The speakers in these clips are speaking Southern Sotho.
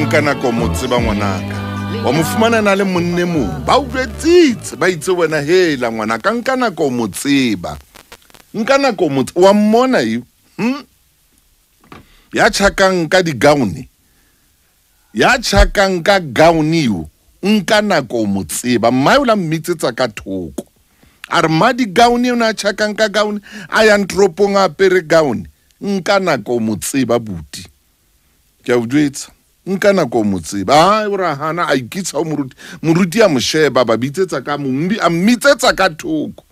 Nka nako mo tseba ngwanaka. Wa mo fumana na le monne mong. Ba utlwetsitse ba itse wena hela ngwanaka nka nako mo tseba. Nka nako mo wa mmona eo. Ya tjhakang ka digaone. Ya tjhakang ka gaone eo. Nka nako mo tseba. Mmae o la mmitsetsa ka thoko. A re mma digaone o na tjhakang ka gaone a yang toropong a apere gaone. Nka nako mo tseba buti. Ke a o jwetsa. Nka nako mo tseba. Ai o ra hana a ikitsa o moruti. Moruti a mo sheba ba bitsetsa ka mombi a mmitsetsa ka thoko.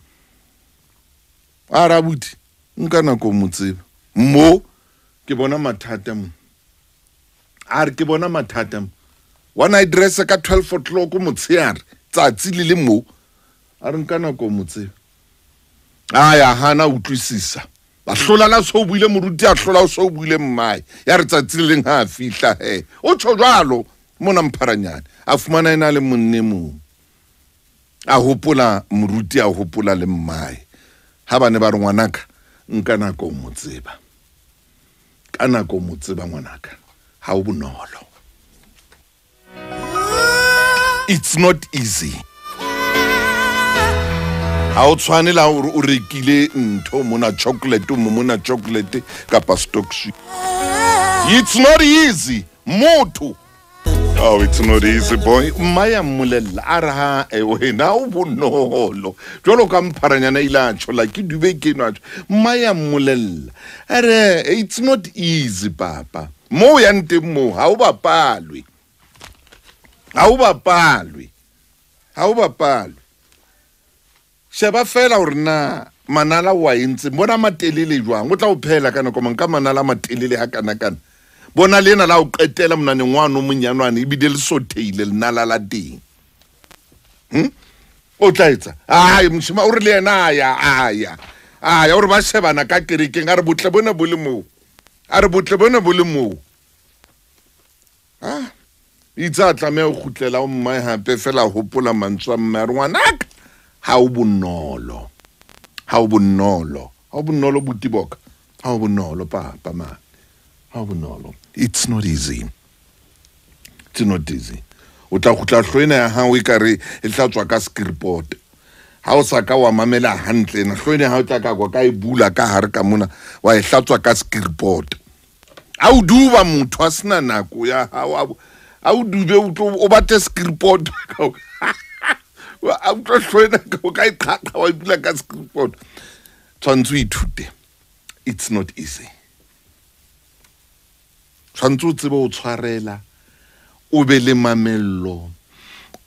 A ra buti nka nako mo tseba. Mo ke bona mathata mo. A re ke bona mathata mo. Wa na dress ka 12 o'clock motsheare tsatsi le le mo. A re nka nako mo tseba. A ya hana utlwisisa. Ba hlola la so buile moruti a hlola o so buile mmae. Ya re tsatsi le leng ha fihla he. O tjho jwalo mona Mpharanyane. A fumana ena le monne mong. A hopola moruti a hopola le mmae. Ha bane ba re ngwanaka nka nako mo tseba. Ka nako mo tseba ngwanaka. Ha o bonolo. It's not easy. Ha o tshwane la hore o rekile ntho mona chocolate mo mona chocolate kapa stock. It's not easy. Motho. Oh, it's not easy, boy. Maya mmolella a re ha wena o bonolo. Jwalo ka Mpharanyana ile a tjho la ke dube ke nwa. Maya mmolella a re it's not easy papa. Mo yang teng mo ha o bapalwe. Ha o bapalwe. Ha o bapalwe. Sheba fela hore na manala wa entse bona matelele jwang o tla o phela ka nako mang ka manala matelele ha kana kana bona lena la o qetela monaneng wa no monyanwane ebile le sotheile lenala la teng. O tla etsa ai moshima o re le yena aya aya aya o re ba shebana ka kerekeng a re botle bona bo le moo a re botle bona bo le moo. Ah itse a tlameha ho kgutlela o mmae hape fela hopola mantswe a mme a re ngwanaka ha o bonolo. Ha o bonolo. Ha o bonolo buti boka. Ha o bonolo papa man. Ha o bonolo. It's not easy. It's not easy. O tla kgutla hloena ya hao e kare e tla tswa ka skripot. Ha o sa ka wa mamela hantle na hloena ya hao tla ka kwa ka e bula ka hare ka mona wa e hlatswa ka skripot. A o duba motho a sena nako ya hao a o dube o tlo o batle skripot. A utlwa hloena ka e qhaqa wa bula ka skripot. Tshwantse o ithute. It's not easy. Tshwantse o tsebe o tshwarela, o be le mamello,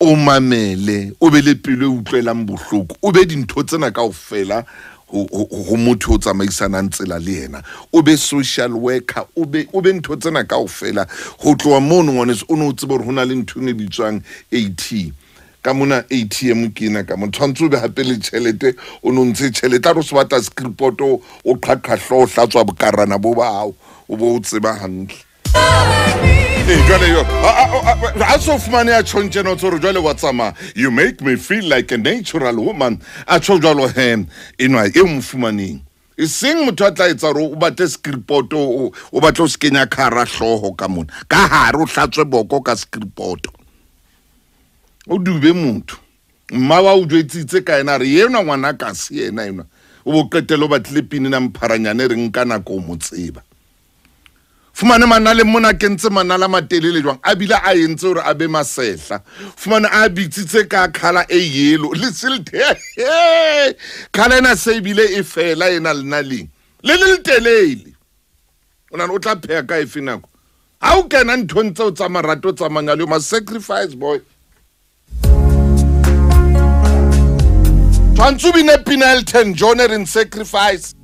o mamele, o be le pelo e utlwelang bohloko, o be dintho tsena kaofela ho motho o tsamaisanang tsela le yena, o be social worker, o be ntho tsena kaofela. Ho tloha mono ngwaneso o no o tsebe hore ho na le ntho e bitswang AT. Ka mona ATM ke ena ka mona tshwantse o be hape le tjhelete o no ntshe tjhelete a re o se batla skripot o qhaqha hlooho hlatswa bokarana bo ba hao o bo o tseba hantle. Jwale yo a so fumane ya tjhontjena o tsore jwale wa tsamaya. You make me feel like a natural woman. A tjho jwalo he enwa e mo fumaneng. E seng motho a tla etsa hore o batle skripot o batle o se kenya khara hlooho ka mona ka hare o hlatswe boko ka skripot. O dube motho mma wa o jwetsitse ka yena re yena ngwana ka se yena ena o bo qetelo batle pini na Mpharanyane re nka nako mo tseba. Fumane manale mona kentse manala matelele jwang a bile a entse hore a be masehla. Fumane a bitsitse ka khala e yellow le silte khala ena se bile e fela ena lenaleng le le letelele. O nana o tla pheha ka efe nako ha o kena nthong tseo tsa marato tsa manyalo ma sacrifice boy. Tshwantse o bine pina Elton John in sacrifice.